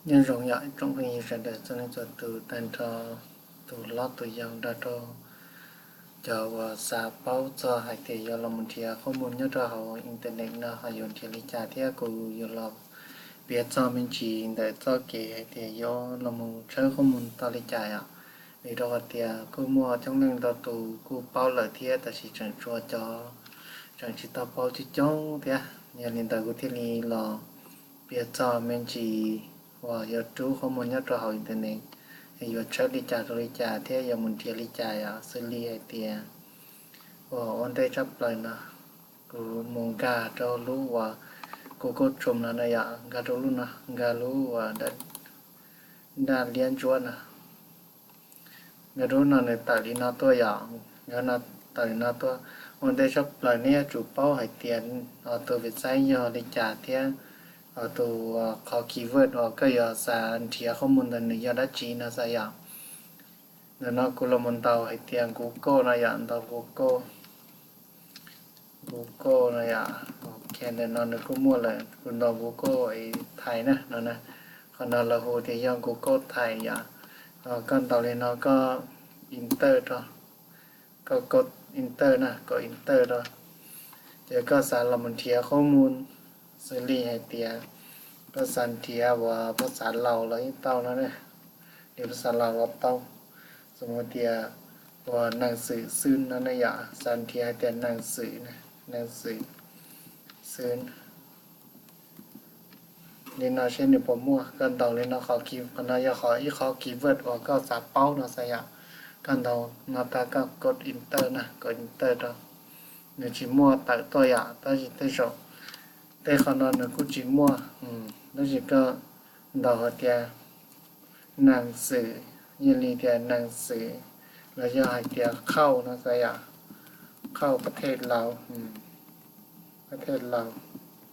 Nyob zoo yom tsoom phooj ywg sawv daws txhua leej txhua tus, tag nrho tus hlob tus yau nrog rau cov uas xav paub txog hais tias yuav los mus nrhiav qhob mus nyob rau hauv internet no ho yuav nrhiav li cas thiab kuv yuav los piav txog me ntsis ntawm txoj kev hais tias yuav los mus tshawb qhob mus tau li cas yom. Vim rau qhov tias kuj muaj coob leej ntau tus kuj paub lawm thiab tab sis tseem tshuav cov tseem tsis tau paub coob coob thiab. Yog li ntawd kuv thiaj li los piav txog me ntsis uas yuav rub qhob mus nyob rau hauv internet, yuav tshawb li cas rau li cas thiab yuav mus nrhiav li cas yom. Xws li hais tias uas ua ntej tshaj plaws no kuv mus nkag rau lub uas Google Chrome no na yom, nkag rau lub no, nkag lub uas daj liab ntsuab no. Nkag rau no nws tawm li no tuaj yom, nkag no tawm li no tuaj. Ua ntej tshaj plaws nej yuav tsum paub hais tias tus website yog li cas thiab tus qhov keyword uas koj yuav xav nrhiav qhob mus ntawd nws yog dab tsi no xav yom. Ntawm no kuv los mus ntaus hais tias Google no yom, ntaus Google, Google no yom. Ok, ntawm no nws kuj muaj lawm, kuv ntaus Google Thai na no na. Qhov no lawv hu tias yog Google Thai yom. Koj ntaus li no koj enter rau, koj kod enter na, kod enter rau. Ces koj xav los mus nrhiav qhob mus, xws li hais tias koj xav nrhiav uas phas xav Laus los yeej tau no ne, nrhiav phas xav Laus los tau. Xws li tias uas neeg xwm xwb no ne yom, xav nrhiav hais tias neeg xwm, neeg xwm xwb. Li no seb nws puas muaj, koj ntaus li no, qhov no yog qhov ib qhov keyword uas koj xav paub no xav yom. Koj ntaus no tag koj kod enter na, kod enter rau. Nws tsis muaj tawm tuaj yom, tab sis tej zaum tej qhov no nws kuj tsis muaj, tab sis koj ntaus hais tias neeg xwm, yog li tias neeg xwm, los yog hais tias khauj no xav yom, khauj pab thej Laus, pab thej Laus,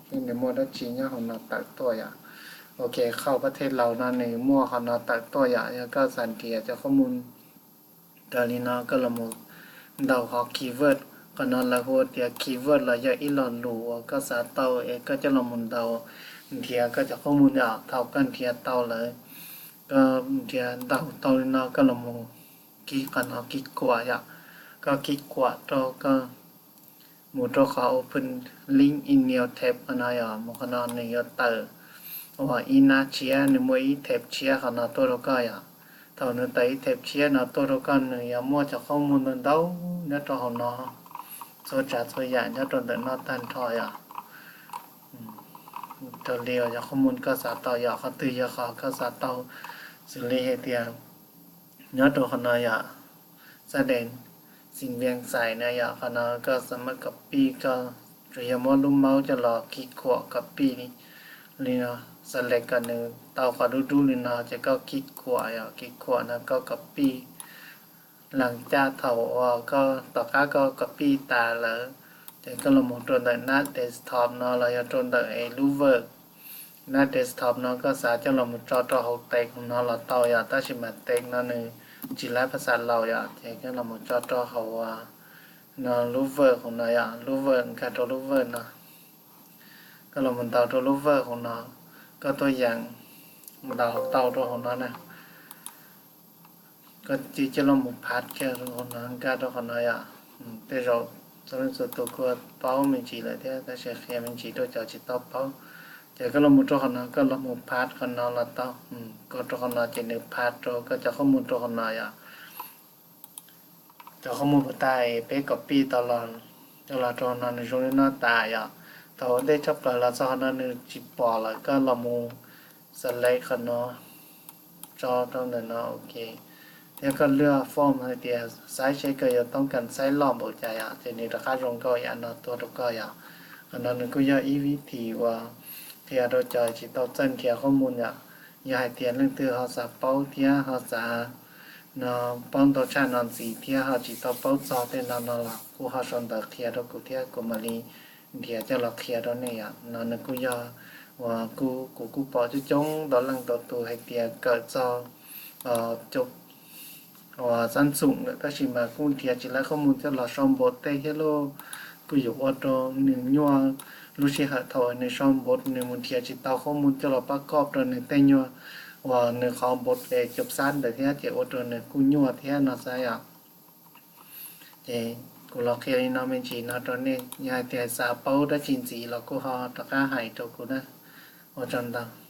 seb nws muaj dab tsi nyob hauv no tawm tuaj yom. Ok, khauj pab thej Laus no nws muaj qhov no tawm tuaj yom, yog koj xav nrhiav cov qhob mus raws li no koj los mus ntaus qhov keyword. Qhov no lawv hu tias keyword los yog ib lo lus uas koj xav tau es koj coj los mus ntaus nrhiav koj cov qhob mus yom. Thaum koj nrhiav tau lawm, koj nrhiav ntaus tau li no koj los mus kib qhov no, kib kuam yom. Koj kib kuam rau koj mus rau qhov open link in new tab qhov no yom, mus qhov no nws yuav tawm uas ib nab tshiab, nws muaj ib tab tshiab qhov no tuaj rau koj yom. Thaum nws tawm ib tab tshiab no tuaj rau koj nws yuav muaj cov qhob mus ntau ntau nyob rau hauv no, txhua tsav txhua yam nyob rau ntawm no tag nrho yom. Raws li uas cov qhob mus koj xav tau yom, qhov twg yog qhov koj xav tau, xws li hais tias nyob rau qhov no yom, xab dees xim vias xais na yom, qhov no koj xav muab copy, koj tsuas yog muab lub mouse coj los kib kuam copy li no, select kom nws tau qhov dub dub li no ces koj kib kuam yom, kib kuam no koj copy lees caj thaum uas koj tom qab koj copy tas lawm, ces koj los mus rau ntawm nab desktop no los yog rau ntawm es lub Word. Nab desktop no koj xav coj los mus tso rau hauv teev no los tau yom, tab sis mas teev no nws tsis laib phas xas Laus yom, ces koj los mus tso rau hauv no lub Word hauv no yom, lub Word nkag rau lub Word no. Koj los mus ntaus rau lub Word hauv no, koj tuaj yeem ntaus tau rau hauv no na. Koj cia coj los mus paste kiag rau hauv no, nkag rau qhov no yom. Tej zaum txhua leej txhua tus kuj paub me ntsis lawm thiab tab sis qhia me ntsis rau cov tsis tau paub. Ces koj los mus rau qhov no, koj los mus paste qhov no los tau. Koj rau qhov no ces nws paste rau koj cov qhob mus rau qhov no yom. Cov qhob mus puas tas peb copy tau los, coj los rau qhov no nws zoo li no tas yom. Thaum ua ntej tshaj plaws los txog qhov no nws tsis pom lawm koj los mus select qhov no, tso rau ntawm no, ok. Thiab koj luag form hais tias xaiv seb koj yuav toob kas xaiv loj npaum cas yom, ces nws rov qab zoo nkauj yam no tuaj rau koj yom. Qhov no nws kuj yog ib vib thim uas qhia rau cov tsis tau txawj nrhiav qhob mus yom. Yog hais tias leej twg ho xav paub thiab ho xav no paub ntau tshaj no ntxiv thiab ho tsis tau paub txog tej no no los kuj ho sau ntawv qhia rau kuv thiab kuv mam li nrhiav coj los qhia rau nej yom. No nws kuj yog uas kuv kuj pom coob coob ntau leej ntau tus hais tias kawm txog uas xab ntxum lawm tab sis mas kuj nrhiav tsis laib qhob mus coj los sau npaum tej thiab lauj. Kuj yuav ua rau nws nyuaj lub sij hawm thaum nws sau npaum nws mus nrhiav tsis tau qhob mus coj los pab koj rau nws tej nyuag uas nws qhov npau taws cov xab ntawd thiab ces ua rau nws kuj nyuaj thiab no xwb yom. Ces kuv los qhia li no me ntsis no rau nej, yog hais tias xav paub dab tsi ntxiv los kuj ho rov qab hais rau kuv na. Ua tsaug ntau.